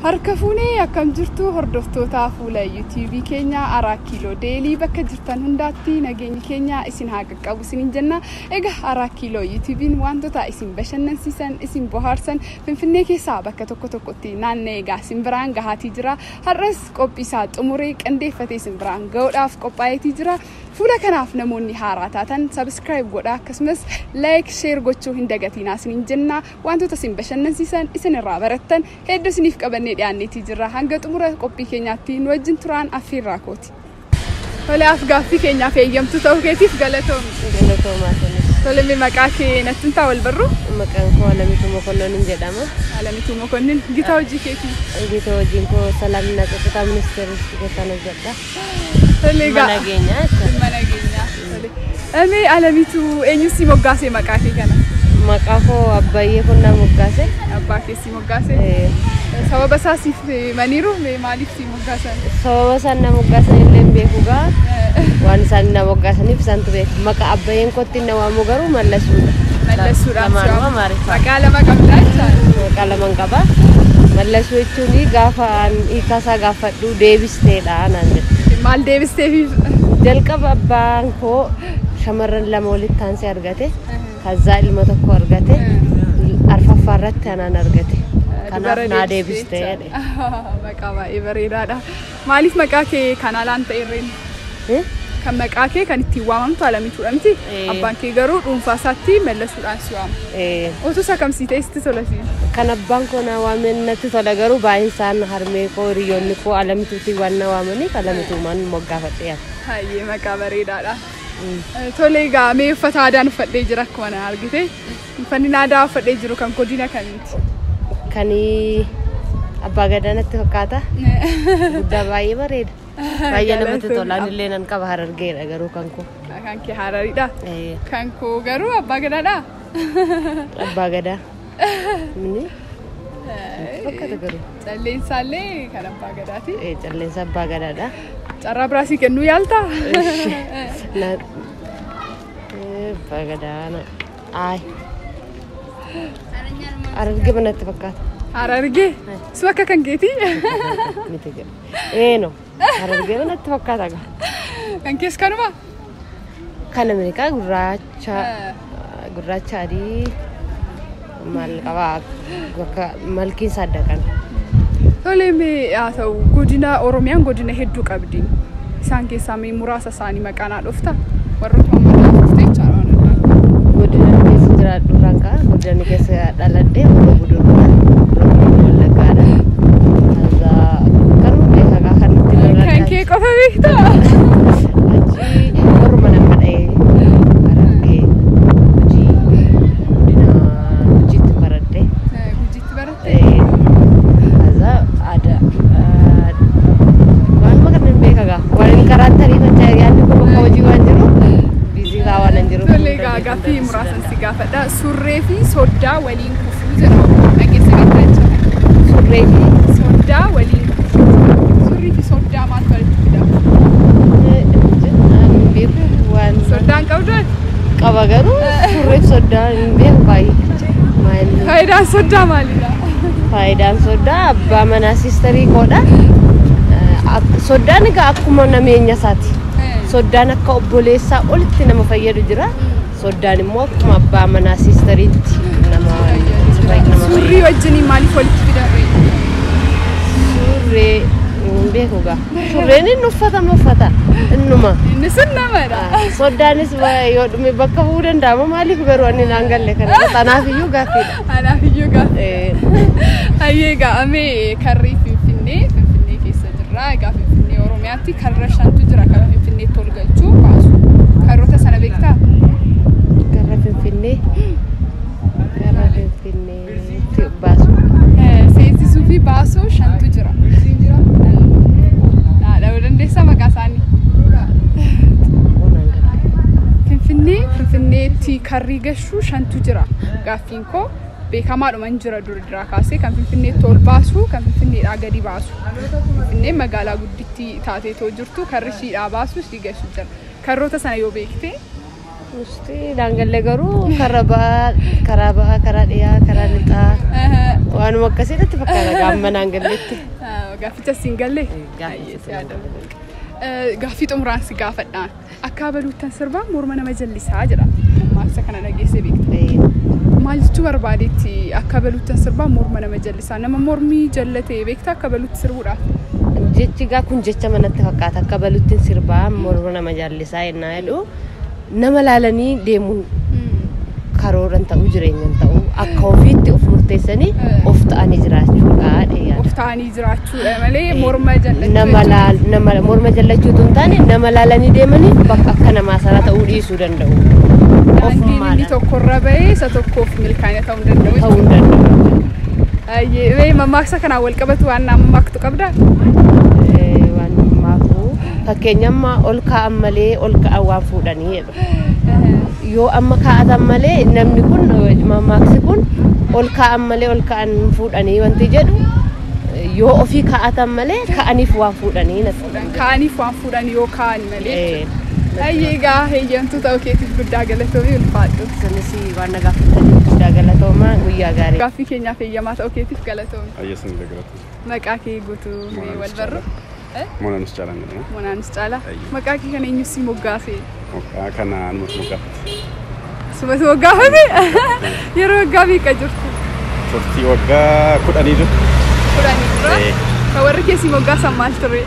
Harka fuunee akkam jirtu hordoftoota fuula yuutuubii keenya Araa Kiiloo Deelii bakka jirtan hundaatti nageenyi keenya isin haa qaqqabu isiniin jenna. Egaa Araa Kiiloo yuutuubiin wantoota isin bashannansiisan isin bohaarsan Finfinnee keessaa bakka tokko tokkotti naanna'ee egaa isin biraan gahaatii jira. Har'as qophii isaa xumuree qindeeffatee isin biraan gahuudhaaf qophaa'eetii jira. Fuula kanaaf namoonni haaraa taatan subscribe godhaa akkasumas like share gochuu hin dagatinaa isiniin jenna. Wantoota isin bashannansiisan isin irraa barattan hedduu isiniif qabannee dhiyaanneetii jirra. Hanga xumura qophii keenyaatti nu wajjin turaan affiirraa kooti. Tole af gaaffii keenyaaf eeyyamtuu ta'uu keetiif galatoomi. Galatoomaa kunis. Tole mee maqaa kee natti hin taa wal barru? Maqaan koo Alamituu Mokonnon jedhama. Alamituu Mokonnin gita hojii keetii. Gita hojiin koo Salaamina Tsatsataa Ministeera keessaan hojjedha. Tole egaa. Mana nageenyaa jechuudha. Dhimma nageenyaa. Tole. Mee Alamituu eenyu si moggaase maqaa kee kana? Maqaa koo Abbayyee Kunnaa moggaase. Abbaa kee si moggaase. Sababa isaa siif himaniiru mee maaliif si moggaasan? Sababa isaan na moggaasan illee hin beeku gaa. Waan isaan na moggaasaniif isaantu beeku. Maqaa Abbayyeen kootti na waamu garuu Mallasuudha. Mallasuudhaan si Lamaanuu waamu. Amaariffaa. Maqaa lama qabdaa jechaadha. Maqaa laman qaba. Mallasuu jechuun gaafa an hiikaa isaa gaafadhu deebisteedha naan jedhe. Maal deebisteefiif? Jalqaba abbaan koo shamarran lama walitti aansee argate. Kazaa ilma tokko argate. Arfaffaa irratti anaan argate. Kanaaf naa deebistee jedhe. Maqaa baay'ee bareedaadha. Maaliif maqaa kee kan alaan ta'e irreen? Kan maqaa kee kan ittiin waamamtu Alamituudha miti? Abbaan kee garuu dhuunfaa isaatti Mallasuudhaan si waama. Otuu isa kam sii ta'e sitti tola siin? Kan abbaan koo na waameen natti tola garuu baay'een isaan harmee koo hiriyoonni koo Alamituutti waan na waamaniif Alamituumaan moggaafadhe yaada. Hayyee maqaa bareedaadha. Tole egaa mee uffata aadaan uffadhee jira akkuma na argite. Uffanni aadaa uffadhee jiru kan godina kamiiti? Kan abbaa gadaa natti fakkaata. Guddaa baay'ee bareeda. Baay'ee namatti tola. Ani illee nan qaba Harargeedha garuu kan koo. Kan kee Harariidha? Kan koo garuu abbaa gadaadha? Abbaa gadaa. Inni fakkaata garuu. Calleensa illee kan abbaa gadaati. Calleensa abbaa gadaadha. Carraa biraa sii kennuu yaaltaa? Abbaa gadaa. Ayi. Harargee natti fakkaata. Harargee? Su akka kan keetii? Miti jedhu. No. Harargee natti fakkaata gaa. Kan kees kanuma? Kan Ameerikaa gurraacha gurraacha adii maal qabaa bakka malkiin isaa adda kana. Tole mee haa ta'u godina Oromiyaan godina hedduu qabdi. Isaan keessaa mee muraasa isaanii maqaa naa dhofta? Warroota mammadaa dhofte jechaadha waan adda addaa. Godina keessa jiraadhu irraan ka'a. Godina keessa dhaladhee Horroo Guduruudha. Horroo Guduruu Wallaggaadha. Kaza kanuma beekaa gaa kan nutti Kan kee qofa beektaa? Achi warruma nama dha'ee Harargee Gujii godina Gujiitti baradhe. Gujiitti baratte? Kaza aadaa waanuma kana hin beeka gaa. Waan inni karaa tariifachaa yaadni kun bakka hojii waan jiru biizii gaa waan hin jiru. Tole egaa gaaffii muraasan si gaafadha. Surree fi soddaa waliin kufuu jedhu dhageesse beektaa jechuudha. Surree fi soddaa waliin kufuu. Surrii fi soddaa maaltu walitti fida? Hin beeku waan. Soddaan qabdu? Qaba garuu surree fi soddaa hin beeku baay'ee. Maal? Faayidaan soddaa maalidha? Faayidaan soddaa abbaa manaa siistarii koodha. Soddaan egaa akkuma nameenya isaati. Soddaan akka obboleessaa olitti nama fayyadu jira. Soddaan immoo akkuma abbaa manaa siistariitti nama fayyadu. Surrii wajjiniin maaliif walitti fidan? Surree hin beeku gaa. Surreen inni uffatama uffata. Innuma. Inni sun namadha. Soddaanis yoo dhume bakka bu'uu danda'ama maaliif garuu ani naan galle kana anaaf iyyuu gaaffiidha. Anaaf iyyuu gaaffii. Hayyee egaa mee karri Finfinnee Finfinnee keessa jirra. Egaa Finfinnee Oromiyaatti karra shantu jira karra Finfinneetti ol galchuu baasu. Karroota sana beektaa? Karra Finfinnee karra Finfinneetti baasu. Seensisuu fi baasuu shantu jira. Dhahuu dandeessaa maqaa isaanii? Onaan galle. Finfinnee Finfinneetti karri gashuu shantu jira. Gaaffiin koo beekamaadhuma hin jira dur duraa kaasee kan Finfinneetti ol baasu kan Finfinneedhaa gadi baasu. Finfinneen magaalaa guddittii taateetoo jirtu karri ishiidhaa baasu ishii gashu jira. Karroota sana yoo beekte Musti daangallee garuu karaa ba'aa, karaa dhiyaa, karaa lixaa. Waanuma akkasii natti fakkaata gaamma naangalleetti. Gaafficha siin galle? Gaaffii xumuraan si gaafadhaan. Akka abaluuttan sirbaa morma nama jallisaa jedha. Maaksa kana dhageessee beekta. Maal jechuu barbaadetti akka abaluuttan sirbaa morma nama jallisaa? Nama mormii jallatee beekta akka abaluutti sirbuudhaaf? Jechi gaa kun jecha manatti fakkaata. Akka abaluuttiin sirbaa morma nama jallisaa yennaa jedhu nama laalanii deemuun karooran ta'uu jireenyan ta'uu akka ofiitti of murteessanii of ta'anii jiraachuudha. Of ta'anii jiraachuudha malee morma jallachuu. Nama morma jallachuu otoo hin taane nama laalanii deemanii bakka akka namaa sana ta'uu dhiisuu danda'u. Daandiin inni tokkorra bahee isa tokkoof milkaa'ina ta'uu hin danda'u. Ta'uu hin danda'u. Mammaaksa kanaan wal qabatu waan mammaaktu qabdaa? Waan mammaakuu fakkeenya amma ol kaa'an malee ol kaa'an waan fuudhanii jedhu. Yoo amma kaa'atan malee namni kun mammaaksi kun ol kaa'an malee ol kaa'an fuudhanii wanti jedhu yoo ofii kaa'atan malee kaa'aniif waan fuudhanii natti. Kaa'aniif waan fuudhan yoo kaa'an malee. Ayyee egaa heeyyamtuu ta'uu keetiif guddaa galatoomii ulfaadhu. Isinis waan na gaafataniif guddaa galatoomaa guyyaa gaarii. Gaaffii keenyaaf heeyyamaa ta'uu keetiif galatoomii. Ayyee isin galatoomii. Maqaa kee guutuu mee wal barru? Moonaanis Caalaa jedhama. Moonaanis Caalaa. Maqaa kee kana eenyu si moggaase? Maqaa kana anumatu moggaafate. Sumatu moggaafate? Yeroo waggaa meeqa jirtu? Turtii waggaa 10 dura. 10 dura? Kan warri keessi moggaasan maal ture?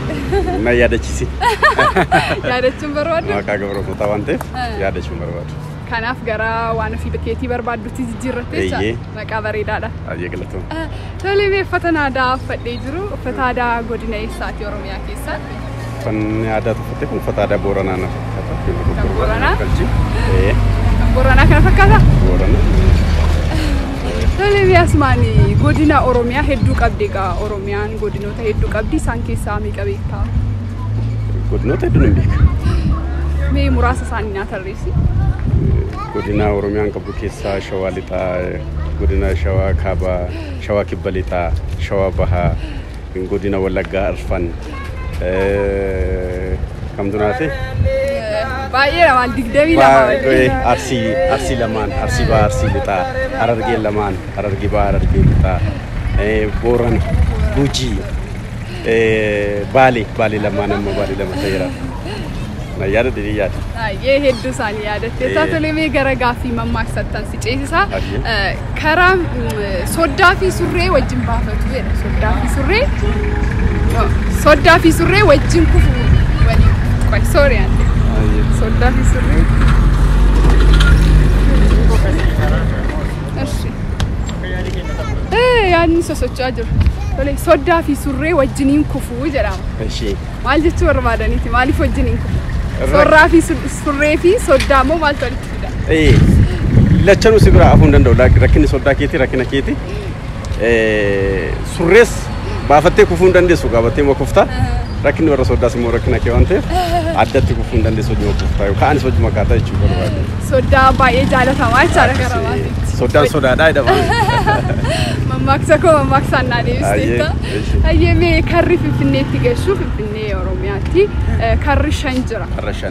Na yaadachiisi. Yaadachuun barbaaddu? Maqaa gabroota waan ta'eef yaadachuun barbaadu. Kanaaf gara waan ofii keetii barbaaddutti jijjiirratte jecha maqaa bareedaadha. Ayyee galatoomii. Tole mee uffata aadaa uffadhee jiru uffata aadaa godina eessaati Oromiyaa keessa? Uffanni aadaa uffatte kun uffata aadaa Booranaa na fakkaata. Kan Booranaa? Kan Booranaa kana fakkaata? Booranaa. Tole mee asumaan godina Oromiyaa hedduu qabdi egaa Oromiyaan godinoota hedduu qabdi isaan keessaa meeqa beektaa? Godinoota hedduu nan beeka. Mee muraasa isaanii naa tarreessi. Godina Oromiyaan qabdu keessaa Shawaa Lixaa, godina Shawaa Kaabaa, Shawaa Kibba Lixaa, Shawaa Bahaa, godina Wallaggaa Arfan, kam dunaati? Baay'ee lamaan 22. Arsii lamaan, Arsii Bahaa, Arsii Lixaa, Harargee lamaan, Harargee Bahaa, Harargee Lixaa, Boorana, Gujii, Baalee, Baalee lamaan amma Baalee lama ta'eera. Na yaada didii yaada. Baay'ee hedduu isaanii yaadatte. Tolee mee gara gaaffii mammaaksattan si ceesisa. Karaa soddaa fi surree wajjin baafatu jedha. Soddaa fi surree. Soddaa fi surree wajjin kufu waliin. Qoy sorry ante. Soddaa fi surree. Eshi. Yaadni sosocho'aa jiru. Tolee soddaa fi surree wajjiniin kufu jedhama. Eshi. Maal jechuu barbaadaniiti? Maaliif wajjiniin kufu? Sorraa fi surree fi soddaa immoo maaltu walitti fida? Lachanuu si biraa hafuu hin danda'u. Rakkinni soddaa keeti rakkina keeti. Surrees baafattee kufuu hin dandeessu gaafattee immoo kufta. Rakkinni warra soddaas immoo rakkina kee waan ta'eef addatti kufuu hin dandeessu wajjuma kufta yookaan anis wajjuma kaataa jechuu barbaade. Soddaa baay'ee jaalatamaa jechaadha gara maatiitti. Soddaan sodaadhaa jedhama. Mammaaksa koo mammaaksa naa deebisteetta. Ayyee mee karri Finfinneetti geessu Finfinnee Oromiyaatti karri 5 jira. Karra 5.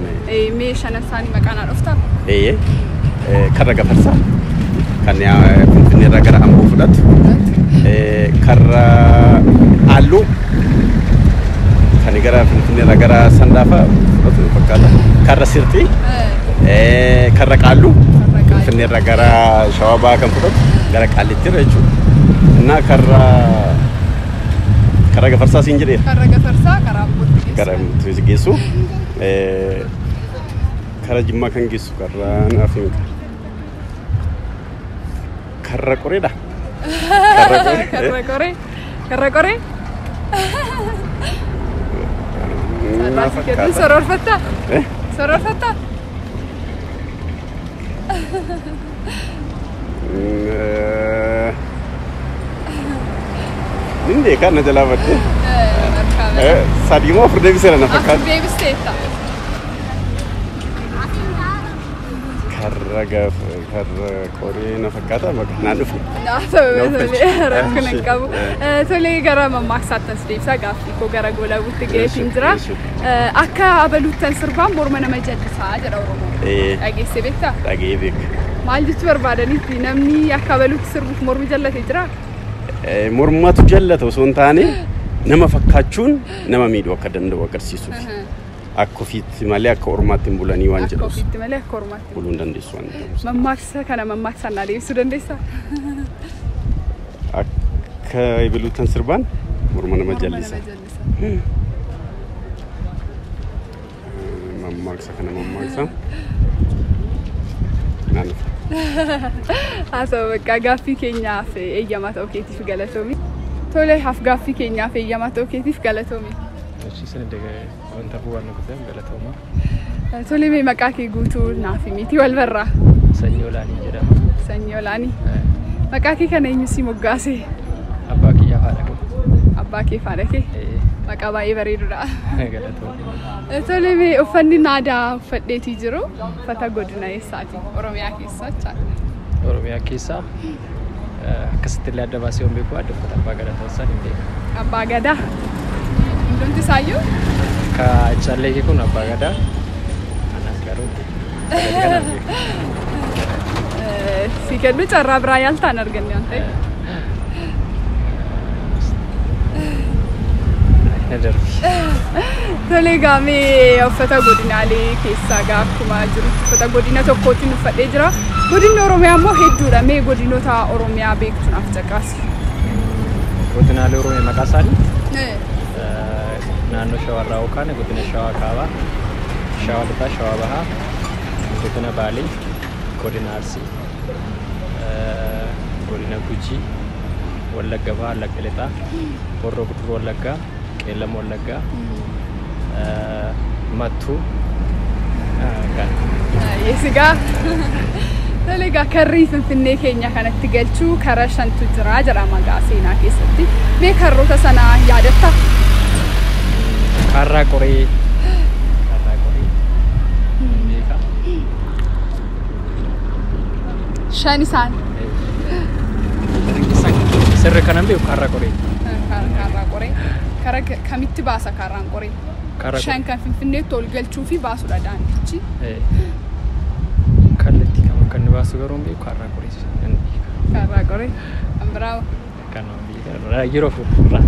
Mee shanan isaanii maqaa naa dhoftaa? Karra Gafarsaa kan Finfinneerraa gara Amboo fudhatu. Karra Alluu kan gara Finfinneerraa gara Sandaafaa fudhatu fakkaata. Karra Sirxii, karra Qaalluu Finfinneerraa gara Shawaa Bahaa kan fudhatu gara Qaallittiirra jechuudha. Innaa karra Gafarsaa siin jedheera. Karra Gafarsaa karaa Ambootti geessu. Gara Ambootti geessu. Karra Jimmaa kan geessu karra naaf hin karra Qoreedha. Karra Qoree. Karra Qoree. Sororfatta? Sororfatta? Nin beekaa na jalaa badde. Sadii moo afur deebiseera na fakkaata. Afur deebisteetta. Karra gaaf karra qoree na fakkaata maqaa naan dhufe. Tole, rakkoo hin qabu. Tole, gara mammaaksaatti as deebisa, gaaffii koo gara goolabuutti ga'eetiin jira. Akka abaluuttan sirbaan morma nama jallisaa jedha Oromoon. Dhageessee beektaa? Dhagee beeka. Maal jechuu barbaadanitti namni akka abaluutti sirbuuf mormi jallatee jira? Mormatu jallata osoo hin taane nama fakkaachuun nama miidhuu akka danda'u agarsiisuuf. Akka ofiitti malee akka ormaatti hin bulanii waan Akka jedhus. ofiitti malee akka ormaatti. Buluu hin dandeessu waan jedhamus. Mammaaksa kana mammaaksa naa deebisuu dandeessaa? Akka ebeluuttan sirbaan morma nama Morma jallisa. nama jallisa. Mammaaksa kana mammaaksa. Naan dhufe. Haa, bakka gaaffii keenyaaf eeyyamaa ta'uu keetiif galatoomi. Tole, haaf gaaffii keenyaaf eeyyamaa ta'uu keetiif galatoomi. Achiisan wanta hubannu kuteen galatooma. Tole, mee maqaa kee guutuu naaf himiti wal barraa. Sanyii Olaanii jedhama. Sanyii Olaanii. Maqaa kee kana eenyu si moggaase? Abbaa kiyyaa, haadha koo. Abbaa kee, haadha kee. Maqaa baay'ee bareedudha. Galatooma. Tole, mee uffanni aadaa uffadheetii jiru uffata godina eessaati? Oromiyaa keessa jechaadha. Oromiyaa keessaa akkasitti illee adda baasee hin beeku, adda uffata abbaa gadaa ta'uu isaa hin beeku. Abbaa gadaa. Hundumti isaayyuu? Ka callee kee kun abbaa gadaa. Anas garuu kana hin beeku. Si kennu carraa biraa yaaltaan arganne waan ta'eef. Na darbi. Tole, gaamee uffata godinaalee keessaa gaa akkuma jirutti uffata godina tokkootiin uffadhee jira. Godinni Oromiyaa immoo hedduudha. Mee godinoota Oromiyaa beektu naaf caqasi. Godinaalee Oromiyaa maqaa isaanii naannoo Shawarraa yookaan godina Shawaa Kaabaa, Shawaa Lixaa, Shawaa Bahaa, godina Baalee, godina Arsii, godina Gujii, Wallagga Bahaa, Wallagga Lixaa, Horroo Guduruu Wallaggaa, Qeellam Wallaggaa, Mattuu, kan. Eesigaa. Tole, egaa karri Finfinnee keenya kanatti galchuu karaa shantu jira jedhama gaa seenaa keessatti. Mee karroota sana yaadattaa? Karraa Qoree. Karraa Qoree. Beekaa. Shan isaan. Sirri kanan beeku Karraa Qoree. Karraa Qoree. Karaa kamitti baasa karraan Qoree? Karraa Shan kan Finfinneetti ol galchuu fi baasudha daandichi. Kallattii kam akka inni baasu garuu hin beeku, Karraa Qoree nan beeka. Karraa Qoree. Kan biraa? Kan beeka. Yeroo fuuldura.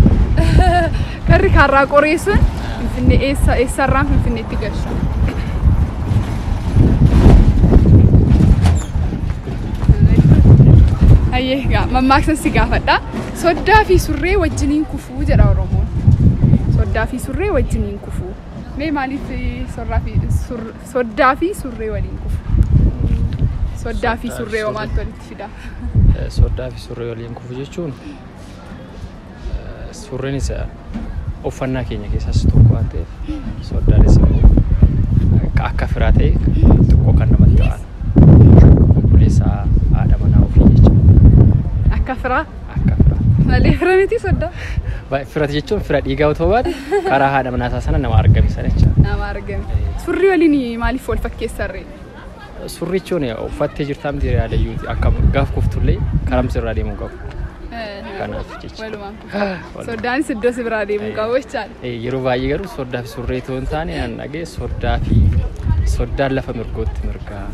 Karri Karraa Qoree sun Finfinnee eessa eessarraan Finfinneetti galcha? Hayyee, gaa mammaaksan si gaafadha. Soddaa fi surree wajjiniin kufuu jedha Oromoon. Soddaa fi surree wajjiniin kufuu. Mee maaliif soddaa fi surree waliin kufu? Soddaa fi surree hoo maaltu walitti fida? Soddaa fi surree waliin kufu jechuun surreen isa uffannaa keenya keessaas tokko waan ta'eef, soddaanis immoo akka firaa ta'e xiqqoo kan namatti ta'an obboleessa haadha manaa ofii jechuudha. Akka firaa Akka firaa. malee fira miti soddaa. Fira jechuun fira dhiigaa otoo baate karaa haadha manaa isaa sana nama argame sana jechuudha. Nama argame. Surrii waliin maaliif wal fakkeessarree? Surri jechuun uffattee jirtaa miti yaadayyuuti, akka gaaf kuftullee karaa sirraa deemuu qabu. Kanaaf jecha. Walumaan. Soddaanis iddoo si biraa deemuu qabu jechaadha. Yeroo baay'ee garuu soddaa fi surree otoo hin taane an dhagee soddaa fi soddaan lafa mirgootti mirgaa.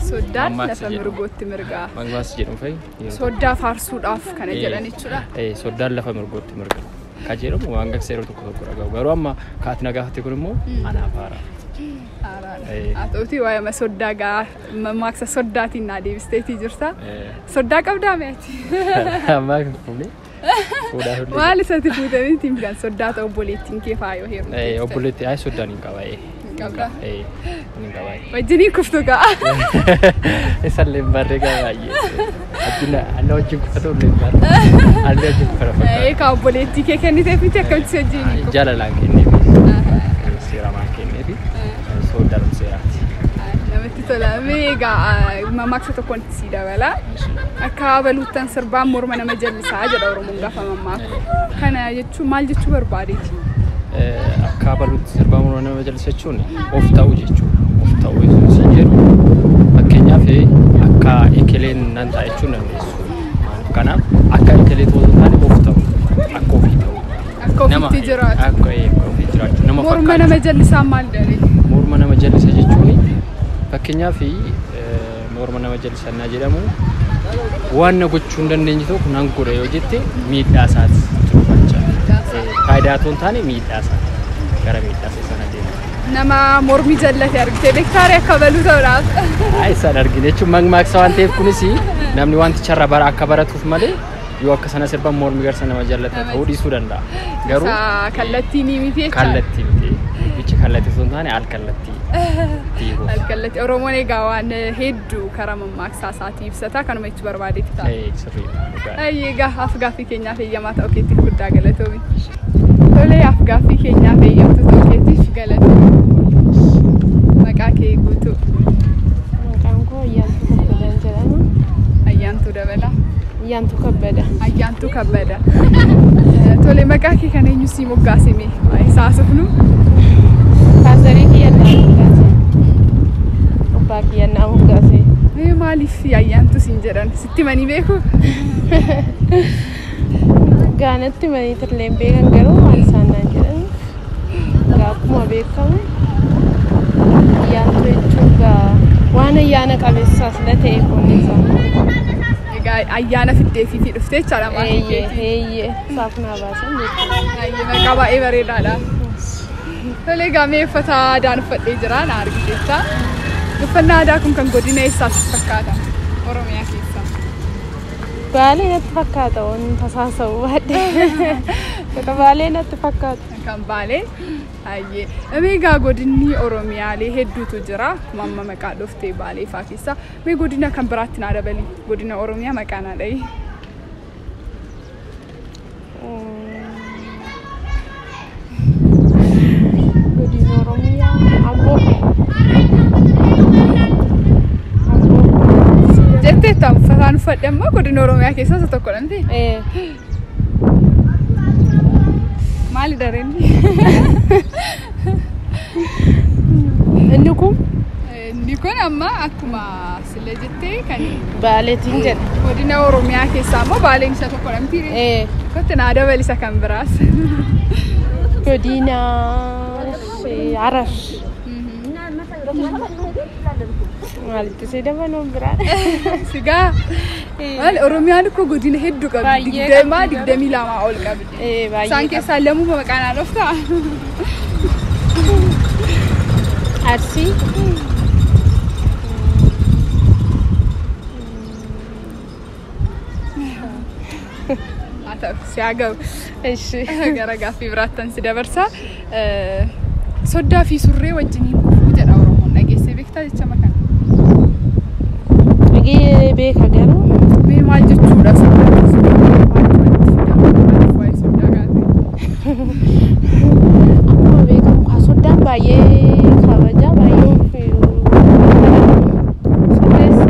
Soddaan Mammaaksa lafa jedhu. mirgootti mirgaa. Mammaaksa jedhamu fa'i. Soddaa faarsuudhaaf kana jedhan jechuudha. Soddaan lafa mirgootti mirga. Ka jedhamu waan gagsa yeroo tokko tokko dhagahu. Garuu amma kaati na gaafatte kun immoo anaaf haaraa. Haaraadha. Haa ta'utii waa'ee soddaa gaa mammaaksa soddaatiin naa deebisteetii jirta. Soddaa qabdaa mee ati? Ammaa hin fuune. Fuudhaa hullee. Maal isatti fuutaniitiin kan soddaa ta'u obboleettiin kee faayoo heerumte? Obboleettii ay soddaan hin qaba. Hin qabdaa? Hin qaba. Wajjiniin kuftu ga'a. Isallee hin barree qaba baay'ee. Adduna anna wajjin kuffatu illee hin barre. Allee wajjin kuffata fakkaata. Kaa obboleettii kee kenniteef miti, akkamitti si wajjiniin kuftu? Jaalalaan kenneefi. Seeramaan kenneefi. Soddaan seeraati. Namatti tola. Mee egaa mammaaksa tokkoon sii dabala. Akka abaluuttan sirbaan morma nama jallisaa jedha Oromoon gaafa mammaaku. Kana jechuun maal jechuu barbaadeeti? Akka abaluutti sirbaa morma nama jallisa jechuun of ta'uu jechuudha. Of ta'uu jechuun jedhu fakkeenyaaf Akka ekeleen nan ta'a jechuun dandeessu. Kanaaf akka ekelee ta'uu hin taane of ta'u akka ofii ta'u. Akka ofiitti jiraatu. Akka ofii jiraachuu nama Morma fakkaatu. nama jallisaa maal daree? Morma nama jallisa jechuun fakkeenyaaf morma nama jallisannaa jedhamu waan na gochuu hin dandeenye tokko nan godha yoo jette miidhaa isaati jiru. Faayidaa otoo hin taane miidhaa isaati. Gara miidhaa isaa sana deema. Nama mormi jallate argitee beektaaree akka baluu ta'uudhaaf. Isaan argine jechuun mammaaksa waan ta'eef kunis namni wanticharra bara akka baratuuf malee yoo akka sana sirban mormi garsa nama jallata ta'uu dhiisuu danda'a. Garuu Isa kallattii ni miti jechaadha. kallattii miti. Dubbichi kallattii osoo hin taane al kallattii. Al kallattii Oromoon egaa waan hedduu karaa mammaaksaa isaatii ibsata kanuma jechuu barbaadeeti ta'a. Sirriidha. Egaa af-gaaffii keenyaaf eeyyamaa ta'uu keetiif guddaa galatoomi. Tolee af-gaaffii keenyaaf eeyyamtu ta'uu keetiif galatoomi. Maqaa kee guutuu? Maqaan koo Ayyaantuu Kabbadaan jedhama. Ayyaantuu Dabalaa. Ayyaantuu Kabbada. Ayyaantuu Kabbada. Tole maqaa kee kan eenyu sii moggaase mee? Waa'ee isaa haasofnu. Faazarii kiyyannaa moggaase. Abbaa kiyyannaa moggaase. Mee maaliif ayyaantuu siin jedhan sitti manii beeku? Gaanatti manii turleen beekan garuu waan isaan naan jedhan gaa akkuma beekamu ayyaantuu jechuun gaa waan ayyaana qabeessaas la ta'e kun isaa. Egaa ayyaana fiddeefiitii dhuftee jechaadha maatii Eeyyee keetii. eeyyee isaaf naa baasan jechuudha. Ayyee maqaa baay'ee bareedaadha. Tole egaa mee uffata aadaan uffadhee jira na argiteetta. Uffannaa aadaa kun kan godina eessaatti fakkaata? Oromiyaa keessa. Baalee natti fakkaata waan tasaasa'u baadhee. Bakka baalee natti fakkaata. Kan Baalee. Ayyee. Mee egaa godinni Oromiyaalee hedduutu jira. Akkuma amma maqaa dhooftee Baalee fa'aa keessa. Mee godina kan biraatti naa dabali. Godina Oromiyaa maqaa naa dhahi. Godina Oromiyaa Amboo. Amboo. Jetteetta uffataan uffadhe ammoo godina Oromiyaa keessaa isa tokkodha miti? Ee. Maali dareenni? Inni kun Inni kun amma akkuma sila jettee kan Baaleetiin jedha. godina Oromiyaa keessaa immoo Baaleen isa tokkodha miti? Ee. Kottu naa dabali isa kan biraas. Godina Harar. Maalitti si dabaluun biraa? Sigaa maali Oromiyaan ikkoo godina hedduu qabdi. Baay'ee 20 qabdi. 22 ol qabdi. Ee baay'ee. Isaan keessaa lamuma maqaa naa dhooftaa? Arsii. Haa ta'u si haa ga'u. Ishi. Gara gaaffii biraattan si dabarsa. Soddaa fi surree wajjiniin kufuu jedha Oromoon. Dhageessee beektaa jecha kana? Dhagee beeka garuu Mee maal jechuudha soddaa fi surree? Maaltu walitti fida? Maaliif waa'ee soddaa kaasee? Akkuma beekamu kaa soddaan baay'ee kabaja baay'ee of surreessa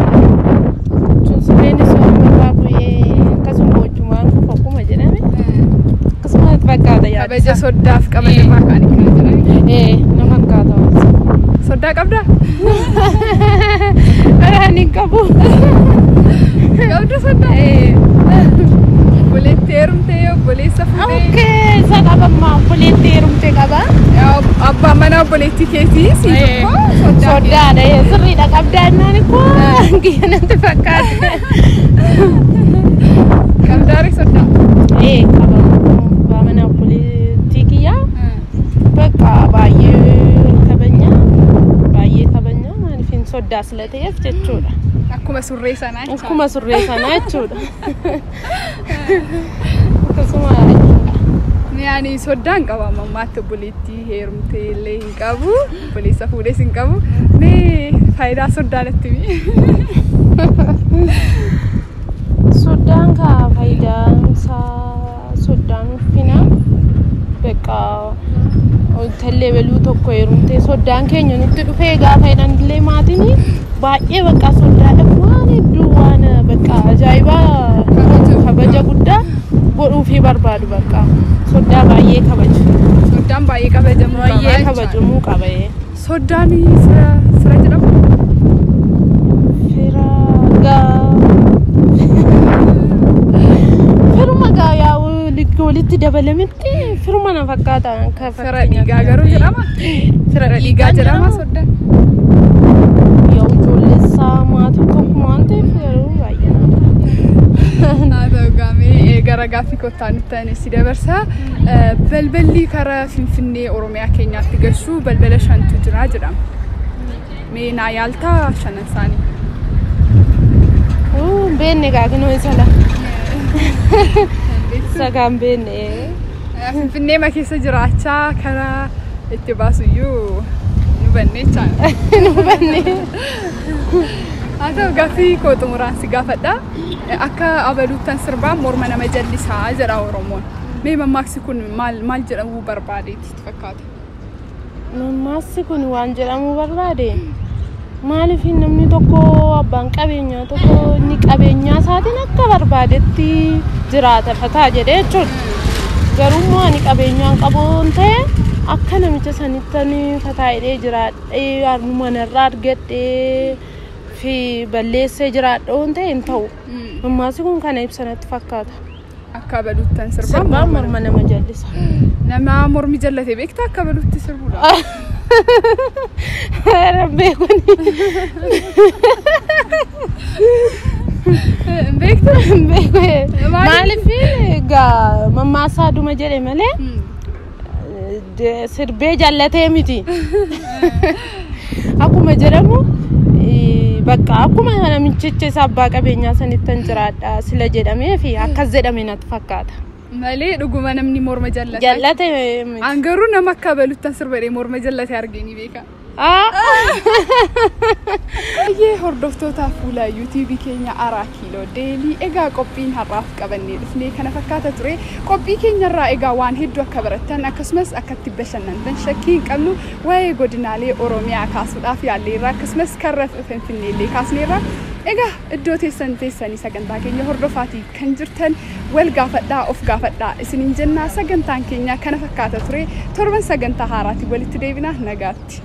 jechuun surreenis waan irraa bu'ee akkasuma wajjumaan kufa akkuma jedhame akkasuma natti fakkaata yaada. Kabaja soddaaf qaban irraa ka'anii kan jiran. Ee na fakkaata waan Soddaa qabdaa? Ani hin qabu. Qabdu soddaa? Obboleetti heerumtee obboleessa fuutee? Okay, isa qabamma obboleetti heerumte qaba. Abbaan manaa obboleettii keetii si tokko soddaa kee. Soddaadha sirriidha qabdaa jennaan ikkoo kiyya natti fakkaata. Qabdaare soddaa? Ee qaba abbaa manaa obboleettii kiyyaa. Bakka baay'ee kabajna baay'ee kabajna maaliif hin soddaa sila ta'eef jechuudha. Akkuma surree sanaa jechaadha. Akkuma surree sanaa jechuudha. Akkasuma jechuudha. Yaani soddaan qaba ammaatti obboleettii heerumtee illee hin qabu obboleessa fuudhees hin qabu. Mee faayidaa soddaa natti himi. Soddaan kaa faayidaan isaa soddaan ulfina bakka tallee beluu tokko heerumtee soddaan keenya nutti dhufee gaafa jedhan illee maatiin baay'ee bakka soddaadhaaf waan hedduu waan bakka ajaa'ibaa kabaja guddaa godhuufii barbaadu bakka soddaa baay'ee kabaju. Soddaan baay'ee kabajamuu qaba. Baay'ee jechaadha. kabajamuu qaba. Soddaan fira fira jedhamu. Fira Gaa firuma gaa yaa'u walitti dabalametti firuma na fakkaata. Fira dhiigaa garuu jedhama. Fira dhiigaa jedhama soddaan. Yaa'u ijoollee isaa maatii tokko waan ta'eef garuu baay'ee Haa ta'u gaamee gara gaaffii kottaa nutti ani si dabarsa. Balballi karaa Finfinnee Oromiyaa keenyaatti gashu balbala shantu jira jedhama. Mee naa yaaltaa shanan isaanii? Beenne gaa kinoo isa la. Isa kaan beenne. Finfinnee ma keessa jiraachaa karaa itti baasuyyuu nu banne jechaadha. Nu banne. Haa ta'u gaaffii koo xumuraan si gaafadha. Akka abaluuttan sirbaa morma nama jallisaa jedha Oromoon. Mee mammaaksi kun maal maal jedhamuu barbaadeeti sitti fakkaata? Mammaaksi kun waan jedhamuu barbaade maaliif namni tokko abbaan qabeenyaa tokko inni qabeenyaa isaatiin akka barbaadetti jiraata fataa jedhee jechuudha. Garuu immoo ani qabeenyaan qabuun ta'e akka namicha sanitti ani fataa jedhee jiraadhee manarraa argadhee fi balleessee jiraadhee ta'e hin ta'u. Mammaasi kun kana ibsa natti fakkaata. Akka abaluuttan sirbaa Sirbaan morma nama jallisa. Nama mormi jallate beektaa akka abaluutti sirbuudha? Beekuni. Beektaa? Beeku. Maaliif egaa mammaasaa dhuma jedhe malee sirbee jallatee miti. Akkuma jedhamu bakka akkuma namichicha isa abbaa qabeenyaa sanittan jiraadha sila jedhamee fi akkas jedhame natti fakkaata. Malee dhuguma namni morma jallate. Jallate miti. An garuu nama akka abaluuttan sirbadhee morma jallate argee ni beeka. Baay'ee hordoftoota fuula yuutuubii keenya Araa Kiiloo Deelii egaa qophiin har'aaf qabannee dhufnee kana fakkaata ture. Qophii keenyarraa egaa waan hedduu akka barattan akkasumas akka itti bashannantan shakkii hin qabnu waa'ee godinaalee Oromiyaa kaasuudhaaf yaalleerra akkasumas karra Finfinneellee kaasneerra. Egaa iddoo teessan teessanii sagantaa keenya hordofaatii kan jirtan wal gaafadhaa of gaafadhaa isiniin jennaa sagantaan keenya kana fakkaata ture. Torban sagantaa haaraatiin walitti deebina nagaatti.